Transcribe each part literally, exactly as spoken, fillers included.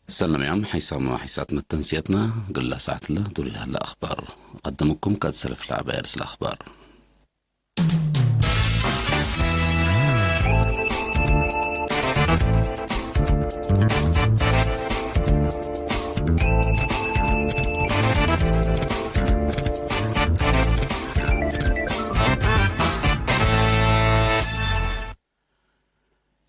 ሰለምያም ሐይሳም ወሐይሳት መተንስየትና፣ ግላ ሳዕትለ ዱል ለሀለ አኽባር። ቀድምኩም ከእት ሰልፍ ለዐባይ ርእስ ለአኽባር።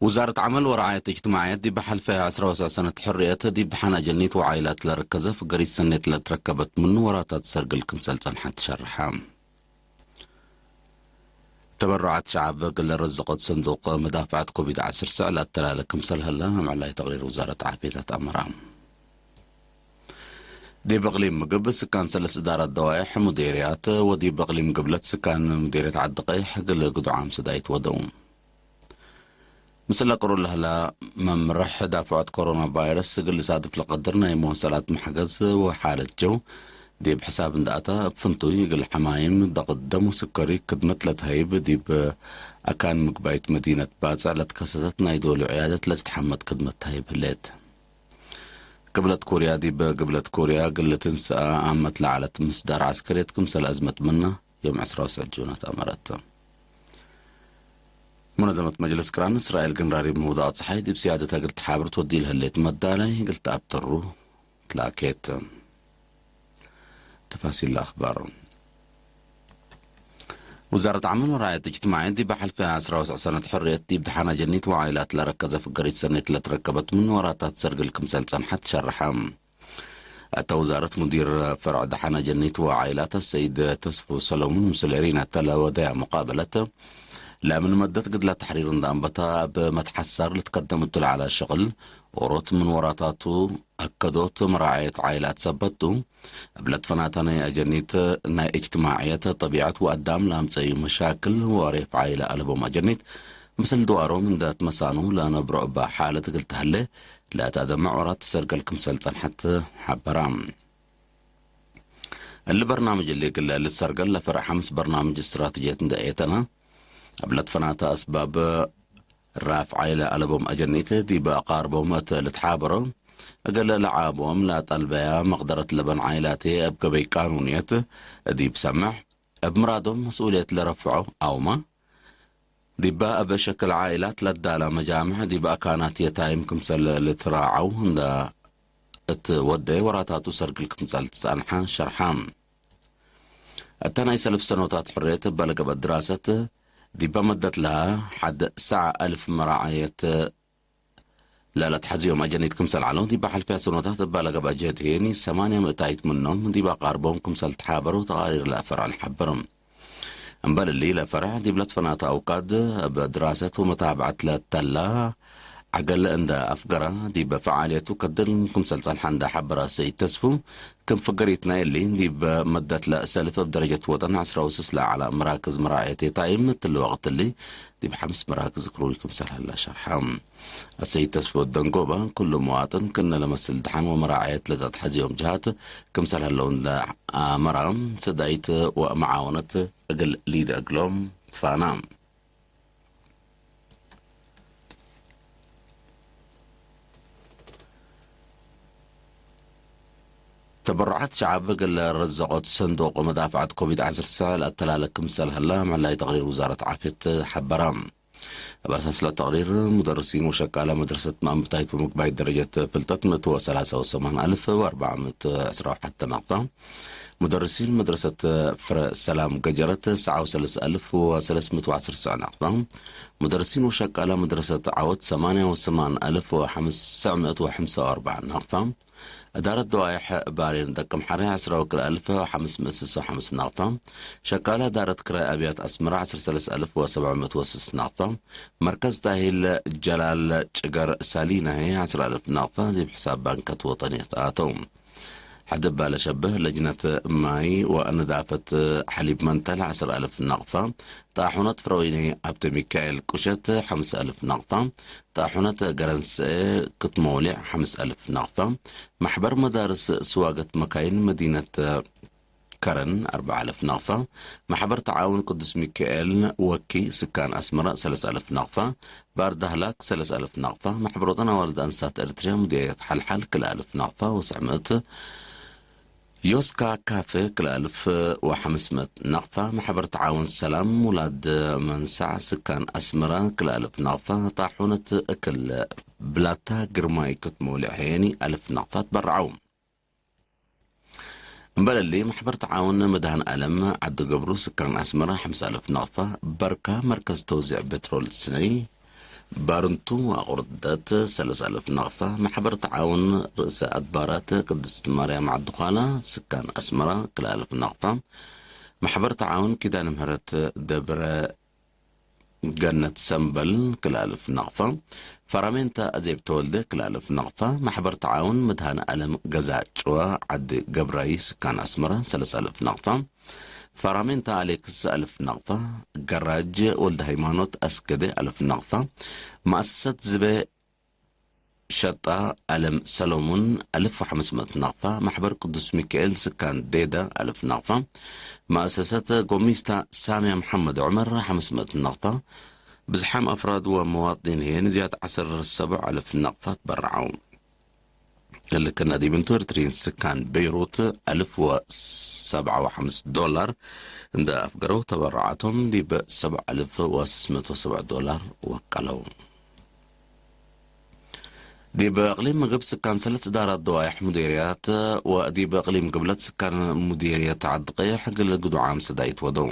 ውዛረት ዐመል ወረዓየት እጅትማዕየት ዲብ ሐልፈ ዐስራ ወሰዕ ሰነት ሕርየት ዲብ ደሓን አጀኒት ወዓይላት ለረከዘ ፍገሪት ሰኔት ለትረከበት ምኑ ወራታት ሰርግል ክምሰል ጸንሐት ሸርሐ። ተበሩዓት ሸዓብ እግል ርዝቀት ሰንዱቅ መዳፍዐት ኮቪድ ዐስር ሰዕ ለአተላለ ክምሰል ሀለ፣ አምዕላይ ተቅሪር ውዛረት ዓፍየት አትአመረ። ዲብ እቅሊም ምግብ ስካን ሰለስ እዳራት ደዋይሕ ሙዴርያት ወዲብ እቅሊም ግብለት ስካን ሙዴርያት ዐዲ ቀይሕ እግል ግዱዓም ሰዳይት ወደው። ምስል ለቅሩብ ለህላ መምርሕ ዳፍዖት ኮሮና ቫይረስ እግል ልሳድፍ ለቀድር ናይ መወሰላት መሕገዝ ወሓለት ጀው ዲብ ሕሳብ እንደ አተ፣ እብ ፍንቱይ እግል ሐማይም፣ ደቅት ደም ወስከሪ ክድመት ለትሀይብ ዲብ አካን ምግባይት መዲነት ባጽዕ ለትከሰተት ናይ ዶሉ ዕያደት ለትትሐመድ ክድመት ተሀይብ ህሌት። ግብለት ኮርያ ዲብ ግብለት ኮርያ እግል ልትንሰአ አመት ለዐለት ምስዳር ዐስከርየት ክምሰል አዝመት ምነ፣ ዮም ዕስራ ወሰዕ ጁን አትአመረት። ሙነዘመት መጅልስ ቅራን እስራኤል ግን ራሪብ ምህውዳቅ ጸሓይ ዲብ ስያደተ እግል ተሓብር ትወዲ ለህሌት መዳላይ እግል ተአብተሩ ትላኬት። ተፋሲል ለአኽባር። ውዛረት ዐመል ወረዓየት እጅትማዕየት ዲብ ሐልፈ ዐስራ ወሰዕ ሰነት ሕርየት ዲብ ደሓን አጀኒት ወዓይላት ለረከዘ ፍገሪት ሰኔት ለትረከበት ምን ወራታት ሰርግል ክምሰል ጸንሐት ሸርሐ። እተ ውዛረት ሙዲር ፈርዕ ደሓን አጀኒት ወዓይላት አሰይድ ተስፉ ሰለሙን ምስል ኤሪና እተ ለወደያ ሙቃበለት፣ ለምን መደት ግድለ ተሕሪር እንደ አንበታ እብ መትሐሳር ልትከደም እቱ ለዐለ ሸቅል ኦሮት ምን ወራታቱ አከዶት መራዐየት ዓይላት ሰበት ቱ። እብ ለትፈናተ ናይ አጀኒት ናይ እጅትማዕየት ጠቢዐት ወአዳም ለአምጸዩ መሻክል ወሬፍ ዓይለ አለቦም አጀኒት ምስል ድዋሮም እንደ ትመሳኑ ለነብሮ እበ ሓለት እግል ተህሌ ለተአደመ ዖራት ትሰርገል ክምሰል ጸንሐት ሐበራ። እሊ በርናምጅ እሊ እግል ልትሰርገል ለፈርዕ ሐምስ በርናምጅ እስትራትጅየት እንደ ኤተነ፣ እብ ለትፈናተ አስባብ ራፍዓይ ለአለቦም አጀኒት ዲብ አቃርቦም እት ልትሓበሮ፣ እግል ለዓቦም ለጠልበያ መቅደረት ለበን ዓይላቴ እብ ገበይ ቃኑንየት ዲብ ሰምዕ፣ እብ ምራዶም መስኡልየት ለረፍዖ አውመ፣ ዲበ እብ ሸክል ዓኢላት ለዳላ መጃምዕ ዲብ አካናት የታይም ክምሰል ልትራዐው እንደ እት ወዴ ወራታቱ ሰርግል ክምሰል ትጸንሐ ሸርሐ። እተ ናይ ሰልፍ ሰኖታት ሕርየት እበ ለገብአት ድራሰት ዲበ መደት ለሀ ሐድ ሰዕ አልፍ መራዐየት ለለትሐዝዮም አጀኒት ክምሰል ዐለው፣ ዲብ ሐልፍያ ሰኖታት እበ ለገብአ ጀህድ ህዬኒ ሰማንያ ምእታይት ምኖም ዲብ አቃርቦም ክምሰል ተሓበሩ ተቃሪር ለአፈርዕ ለሐብር። እምበል እሊ፣ ለፈርዕ ዲብ ለትፈናተ አውቃድ እብ ድራሰት ወመታብዐት ለተላ ዐገል እንደ አፍገረ፣ ዲብ ፈዓልየቱ ከድር ክምሰል ጸንሐ እንደ ሐበረ ሰይድ ተስፉ፣ ክም ፍገሪት ናይ እሊ፣ ዲብ መደት ለሰልፍ እብ ደረጀት ወጠን ዐስራ ወስስ ለዐለ መራክዝ መራዕየት የታይም እትሊ ወቅት እሊ፣ ዲብ ሐምስ መራክዝ ክሩይ ክምሰል ሀለ ሸርሐ። አሰይድ ተስፎ ደንጎበ፣ ኩሉ መዋጥን ክነ ለመስል ደሐን ወመራዐየት ለተትሐዝዮም ጀሃት ክምሰል ሀለው እንደ አመረ፣ ሰዳይት ወመዓወነት እግል ሊደ እግሎም ትፋና። ተበሩዓት ሸዐብ እግል ረዘቆት ሰንዱቅ መዳፍዐት ኮቪድ ዐስር ሰዕ ለአተላለ ክምሰል ሀለ፣ ምዕላይ ተቅሪር ውዛረት ዓፍየት ሐበረ። እብ አሳስ ለተቅሪር፣ ሙደርሲን ወሸቃለ መድረሰት መአንብታይት ወምግባይት ደረጀት ፍልጠት ምእት ወሰላሰ ወሰማን አልፍ ወአርበዕ ምእት ዕስራ ወሐተ ናቅፋ፣ ሙደርሲን መድረሰት ፍረ ሰላም ገጀረት ሰዓ ወሰለስ አልፍ ወሰለስ ምእት ወዐስር ስዕ ናቅፋ፣ ሙደርሲን ወሸቃለ መድረሰት ዐወት ሰማንያ ወሰማን አልፍ ወሐምስ ምእት ወሐምሳ ወአርበዕ ናቅፋ፣ እዳረት ደዋይሕ ባሬን ደቅምሐሬ ዐስራ ወክልኤ አልፍ ወሐምስ ምእት ስሳ ወሐምስ ናቅፋ፣ ሸቃለ እዳረት ክራይ አብያት አስመረ ዐስር ሰለስ አልፍ ወሰብዕ ምእት ወስስ ናቅፋ፣ መርከዝ ታሂል ጀላል ጭገር ሳሊናሄ ዐስር አልፍ ናቅፋ ዲብ ሕሳብ ባንከት ወጠንየት አተው። ሐድባ ለሸብህ ለጅነት ማይ ወነዳፈት ሐሊብ መንተል ዐስር አልፍ ናቅፋ፣ ጣሑነት ፍረወይኒ ሀብተ ሚካኤል ቁሸት ሐምስ አልፍ ናቅፋ፣ ጣሑነት ገረንስኤ ክትመውሊዕ ሐምስ አልፍ ናቅፋ፣ መሕበር መዳርስ ስዋገት መካይን መዲነት ከረን አርበዕ አልፍ ናቅፋ፣ ማሕበር ተዓውን ቅዱስ ሚካኤል ወኪ ስካን አስመረ ሰለስ አልፍ ናቅፋ፣ ባር ዳህላክ ሰለስ አልፍ ናቅፋ፣ ማሕበር ወጠን አዋልድ አንሳት ኤርትርያ ሙዲርየት ሐልሓል ክልኤ አልፍ ናቅፋ ወስዕ ምእት፣ ዮስካ ካፌ ክልኤ አልፍ ወሐምስ ምእት ናቅፋ፣ ማሕበር ተዓውን ሰላም ውላድ መንሳዕ ስካን አስመረ ክልኤ አልፍ ናቅፋ፣ ጣሑነት እክል ብላታ ግርማይ ክት መውሊዕ ሄኒ አልፍ ናቅፋ ትበረዐው። እምበል እሊ፣ ማሕበር ተዓውን መድሃን አለም ዓዲ ገብሩ ስካን አስመረ ሐምሳ አልፍ ናቅፋ፣ በርካ መርከዝ ተውዚዕ ቤትሮል ስነይ ባርንቱ አቁርደት ሰለስ አልፍ ናቅፋ፣ ማሕበር ተዓውን ርእሰ አድባራት ቅድስት ማርያም ዓዲ ዃላ ስካን አስመረ ክልኤ አልፍ ናቅፋ፣ ማሕበር ተዓውን ኪዳነ ምህረት ደብረ ገነት ሰምበል ክልኤ አልፍ ናቅፋ፣ ፈራሜንታ አዜብ ተወልደ ክልኤ አልፍ ናቅፋ፣ ማሕበር ተዓውን መድሃን አለም ገዛ ጭዋ ዓዲ ገብራይ ስካን አስመረ ሰለስ አልፍ ናቅፋ፣ ፈራሜንታ አሌክስ አልፍ ናቅፋ፣ ገራጅ ወልደ ሃይማኖት አስገደ አልፍ ናቅፋ፣ መአሰሰት ዝቤ ሸጣ አለም ሰሎሙን አልፍ ወሐምስ ምእት ናቅፋ፣ ማሕበር ቅዱስ ሚካኤል ስካን ዴዳ አልፍ ናቅፋ፣ መአሰሰት ጎሚስታ ሳሚያ መሐመድ ዑመር ሐምስ ምእት ናቅፋ፣ ብዝሓም አፍራድ ወመዋጥኒን ህዬ ንዝያድ ዐስር ሰብዕ አልፍ ናቅፋ ትበረዐው። እሊ ክነ ዲብ እንቱ ኤርትርዪን ስካን ቤይሩት አልፍ ወሰብዓ ወሐምስ ዶላር እንደ አፍገረው ተበረዓቶም ዲብ ሰብዕ አልፍ ወስስ ምእት ወሰብዕ ዶላር ወቀለው። ዲብ እቅሊም ምግብ ስካን ሰለት እዳራት ደዋይሕ ሙዴርያት ወዲብ እቅሊም ግብለት ስካን ሙዴርየት ዐዲ ቀይሕ እግል ግዱዓም ሰዳይት ወደው።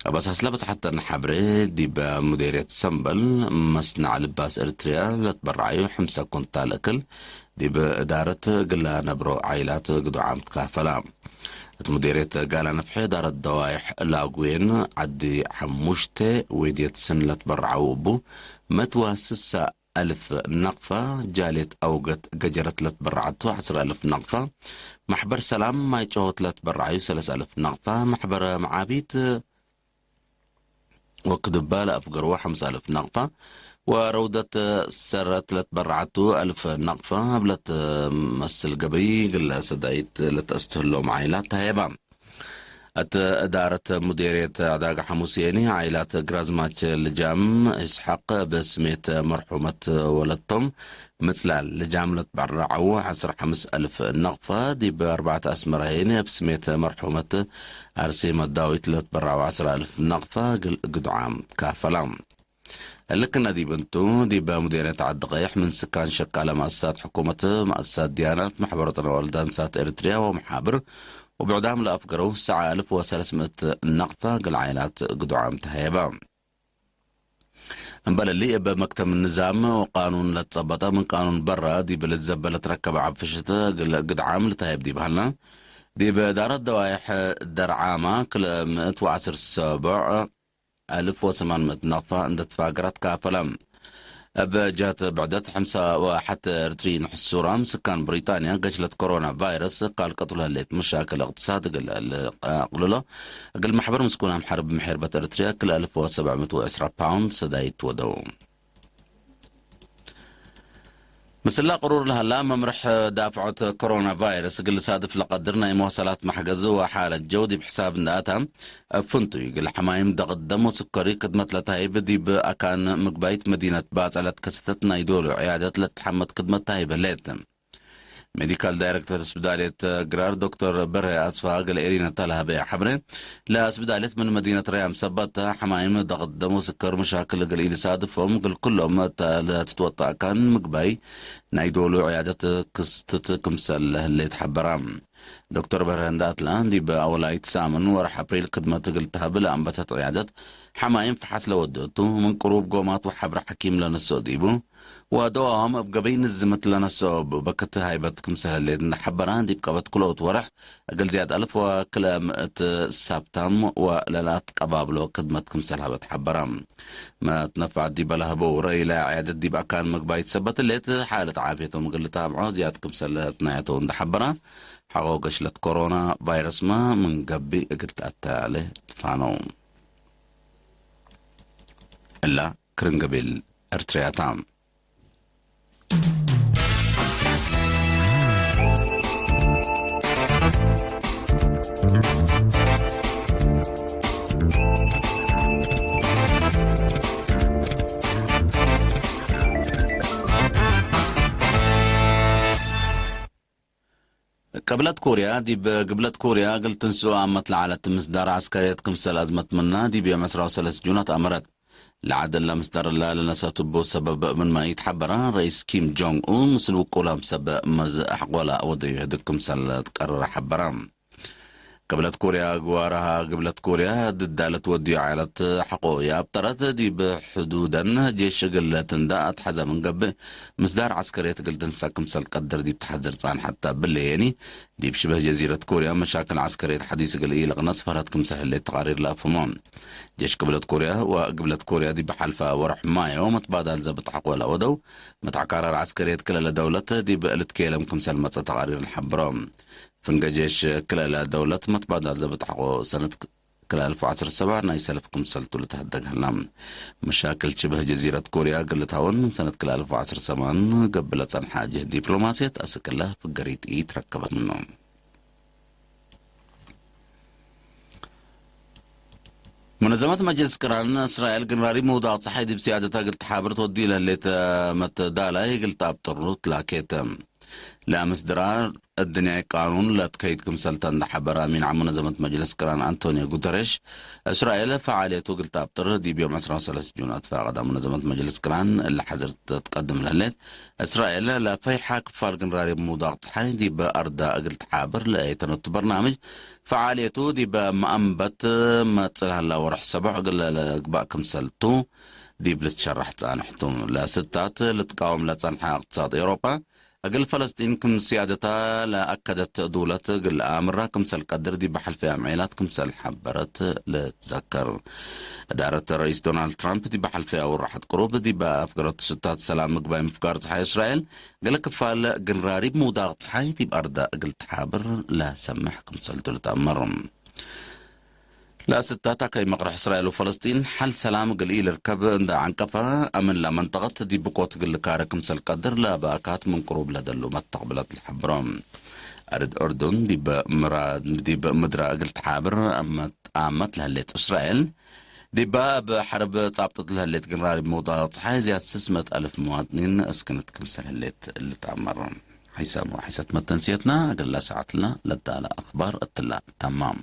አባሳስለ በጽሐተን ሐብሬ ዲብ ሙዴርየት ሰምበል መስናዕ ልባስ ኤርትርያ ለትበረዓዩ ሕምሰ ኩንታል እክል ዲብ እዳረት እግል ነብሮ ዓይላት ግዱዓም ትካፈላ። እት ሙዴርየት ጋላ ነፍሐ እዳረት ደዋይሕ ላጉዌን ዐዲ ሐሙሽተ ዌድየት ስን ለትበረዐው እቡ መትዋስሳ አልፍ ነቅፈ ጃልየት አውገት ገጀረት ለትበረዐቱ ዐስር አልፍ ነቅፈ፣ መሕበር ሰላም ማይ ጨሆት ለትበረዐዩ ሰለስ አልፍ ነቅፈ፣ መሕበረ መዓቢት ወክድባ ለአፍገርወ ሐምስ አልፍ ነቅፈ፣ ወረውደት ሰረት ለትበረዐቱ አልፍ ነቅፈ፣ እብ ለትመስል ገበይ ግለ ሰዳይት ለተአስትህሎም ዓይላት ተሀየባ። እት እዳረት ሙዴርየት ዕዳጋ ሐሙስ የኒ፣ ዓኢላት ግራዝማች ልጃም እስሐቅ እብ ስሜት መርሑመት ወለቶም ምጽላል ልጃም ለትበረዐው ዐስር ሐምስ አልፍ ነቅፈ፣ ዲብ አርበዕት አስመረ የኒ እብ ስሜት መርሑመት አርሴመ ዳዊት ለትበረዐው ዐስር አልፍ ነቅፈ እግል ግዱዓም ትካፈላ። እሊ ክነ ዲብ እንቱ፣ ዲበ ሙዴርየት ዐዲ ቀይሕ ምን ስካን ሸቃለ መአሰሳት ሕኩመት፣ መአሰሳት ድያናት፣ መሕበር ወጠን አዋልድ አንሳት ኤሪትርያ ወመሓብር ወብዕዳም ለአፍገረው ሰዐ አልፍ ወሰለስ ምእት ነቅፈ እግል ዓኢላት ግዱዓም ተሀየበ። እምበል እሊ፣ እብ መክተብ ንዛም ወቃኑን ለትጸበጠ ምን ቃኑን በረ ዲብ ልትዘበ ለትረከበ ዐፍሸት እግል ግድዓም ልትሀየብ ዲብ ሀለ፣ ዲብ እዳረት ደዋይሕ ደርዓማ ክልኤ ምእት ወዐስር ሰቦዕ አልፍ ወሰማን ምእት ነቅፈ እንዴ ትፋገረት ካፈለ። እብ ጀህት ብዕደት፣ ሕምሳ ወሐት ኤሪትርዪን ሕሱራም ስካን ብሪጣንያ፣ ገሽለት ኮሮና ቫይረስ ካልቀቱ ለህሌት መሻክል እቅትሳድ እግል ለአቅልሎ፣ እግል መሕበር ምስኩናም ሐርብ ምሔርበት ኤሪትርያ ክልኤ አልፍ ወሰብዕ ምእት ወዕስራ ፓውንድ ሰዳይት ወደው። ምስላ ቅሩር ለሀላ፣ መምርሕ ዳፍዖት ኮሮና ቫይረስ እግል ልሳድፍ ለቀድር ናይ መዋሰላት መሕገዝ ወሓለት ጀው ዲብ ሕሳብ እንደ አታ፣ እብ ፍንቱይ እግል ሐማይም ደቅት ደም ወስከሪ ክድመት ለተሀይብ፣ ዲብ አካን ምግባይት መዲነት ባጽዕ ለትከሰተት ናይ ዶሉ ዕያደት ለትሐመድ ክድመት ተሀይብ ህሌት። ሜዲካል ዳይሬክተር ስብዳልየት ግራር ዶክተር በርሀ አስፋ እግል ኤሪነ እተ ለሀበየ ሐብሬ፣ ለስብዳልየት ምን መዲነት ረያም ሰበት ሐማይም ደቅት ደም ወስከር መሻክል እግል ኢልሳድፎም፣ እግል ኩሎም እተ ለትትወጠእ አካን ምግባይ ናይ ዶሉ ዕያደት ክስትት ክምሰል ለህሌት ሐበራ። ዶክተር በርሀ እንደ አትላ፣ ዲብ አወላይት ሳምን ወርሕ አፕሪል ክድመት እግል ተሀብ ለአንበተት ዕያደት ሐማይም ፈሓስ ለወድእቱ፣ ምን ቅሩብ ጎማት ወሐብረ ሐኪም ለነስኦ ዲቡ፣ ወደዋሆም እብ ገበይ ንዝምት ለነስኦ እብ በክት ሃይበት ክምሰል ህሌት እንደ ሐበራ፣ ዲብ ቀበት ክልኦት ወርሕ እግል ዝያድ አልፍ ወክልኤ ምእት ሳብታም ወለለአትቀባብሎ ክድመት ክምሰል ሀበት ሐበራ። መትነፍዐት ዲበ ለሀበው ረአይ፣ ለዐያደት ዲብ አካን ምግባይት ሰበት ህሌት፣ ሓለት ዓፍየቶም እግል ልታብዖ ዝያድ ክምሰል ለትናየተው እንደ ሐበራ፣ ሐቆ ገሽለት ኮሮና ቫይረስመ ምን ገብእ እግል ተአተአሌ ትፋነው። እላ ክርን ገቢል ኤርትርያታ። ቅብለት ኮርያ፣ ዲብ ግብለት ኮርያ እግል ትንስኦ አመት ለዐለት ምስዳር ዐስከርየት ክምሰል አዝመት ምና፣ ዲብ ዮም ዕስራ ወሰለስ ጁን አትአመረት። ለዐድ እለ ምስዳር እለ ለነሰቱ እቡ ሰበብ ምንመ ኢትሐበረ፣ ረኢስ ኪም ጆንግ ኡን ምስል ውቁላም ሰብ መዝ አሕቆላ ወደዩ ህድግ ክምሰል ትቀርረ ሐበረ። ቅብለት ኮርያ፣ ግዋራሃ ግብለት ኮርያ ድዳ ለትወድዩ ዓለት ሐቆ የአብጠረት፣ ዲብ ሕዱደን ጄሽ እግል ለትንዳ አትሐዘ ምን ገብእ፣ ምስዳር ዐስከርየት እግል ትንሰእ ክምሰል ቀድር ዲብ ተሐዝር ጻንሐት። ብልየኒ፣ ዲብ ሽበህ ጀዚረት ኮርያ መሻክል ዐስከርየት ሐዲስ እግል ኢልቅነጽ ፈርሀት ክምሰል ህሌት ተቃሪር ለአፍህሞ። ጄሽ ቅብለት ኮርያ ወግብለት ኮርያ ዲብ ሐልፈ ወርሕ ማዮ መትባዳል ዘብጥ ሐቆ ለአወደው፣ መትዐካራር ዐስከርየት ክልኤ ደውለት ዲብ ልትኬለም ክምሰል መጸ ተቃሪር ለሐብሮ። ፍንገ ጄሽ ክልኤ ደውለት መትባዳል ዘብጥ ሐቆ ሰነት ክልኤ አልፍ ወዐስር ሰብዓ ናይ ሰልፍ ክምሰልቱ ልትሀደግ ሀላ። መሻክል ሽበህ ጀዚረት ኮርያ እግል ልትሀወን ምን ሰነት ክልኤ አልፍ ወዐስር ሰብዓን ገብእ ለጸንሐ ጅህድ ዲፕሎማስየት አስክ እለ ፍገሪት ኢትረከበት ምኑ። ሙነዘመት መጅልስ ቅራን እስራኤል ግንራሪብ ምውዳቅ ጸሓይ ዲብ ስያደታ እግል ተሓብር ትወድዩ ለህሌት መትዳላይ እግል ተአብጥሩ ትላኬት። ለአምስት ድራር እድንያይ ቃኑን ለትከይድ ክምሰልተ እንደ ሐበረ አሚን ዓም ሙነዘመት መጅልስ ቅራን አንቶኒዮ ጉተሬሽ፣ እስራኤል ፈዓልየቱ እግል ተአብጥር ዲብ ዮም ዕስራ ወሰለስ ጁን አትፋቀደ። ሙነዘመት መጅልስ ቅራን እለ ሐዘር ትትቀድም ለህሌት፣ እስራኤል ለፈይሐ ክፋል ግንራሪብ ምውዳቅ ጸሓይ ዲብ አርዳ እግል ተሓብር ለአይተነቱ በርናምጅ፣ ፈዓልየቱ ዲብ መአንበት መጽእ ለሀላ ወርሕ ሰቦዕ እግል ለልግባእ ክምሰልቱ ዲብ ልትሸረሕ ጻንሕቱ። ለስታት ልትቃወም ለጸንሐ እቅትሳድ ኤውሮጳ፣ እግል ፈለስጢን ክም ስያደታ ለአከደት ዱለት እግል አምራ ክምሰል ቀድር ዲብ ሐልፈ አምዔላት ክምሰል ሐበረት ልትዘከር። እዳረት ረኢስ ዶናልድ ትራምፕ ዲብ ሐልፈ አውራሐት ቅሩብ ዲብ አፍገረቱ ስታት ሰላም ምግባይ ምፍጋር ጸሓይ እስራኤል፣ ገሌ ክፋል ግንራሪብ ምውዳቅ ጸሓይ ዲብ አርዳ እግል ተሓብር ለሰምሕ ክምሰልቱ ልትአመር። ለስታት አከይ መቅርሕ እስራኤል ወፈለስጢን ሐል ሰላም እግል ኢልርከብ እንደ ዐንቀፈ፣ አምን ለመንጠቀት ዲብ ብቆት እግል ልካረ ክምሰል ቀድር ለበአካት ምን ቅሩብ ለደሉ መተቅብለት ለሐብሮ። አርድ ኡርዱን ዲብ ምራ-፣ ዲብ ምድራ እግል ተሓብር አመት፣ አመት ለህሌት እስራኤል፣ ዲባ እብ ሐርብ ጻብጠት ለህሌት ግንራሪብ ምውዳቅ ጸሓይ ዝያድ ስስ ምእት አልፍ መዋጥኒን እስክነት ክምሰል ህሌት ልትአመር። ሐይሳም ወሐይሰት መተንስየትና እግለ ሰዓትለ ለዳለ አክባር እትላ ተማም።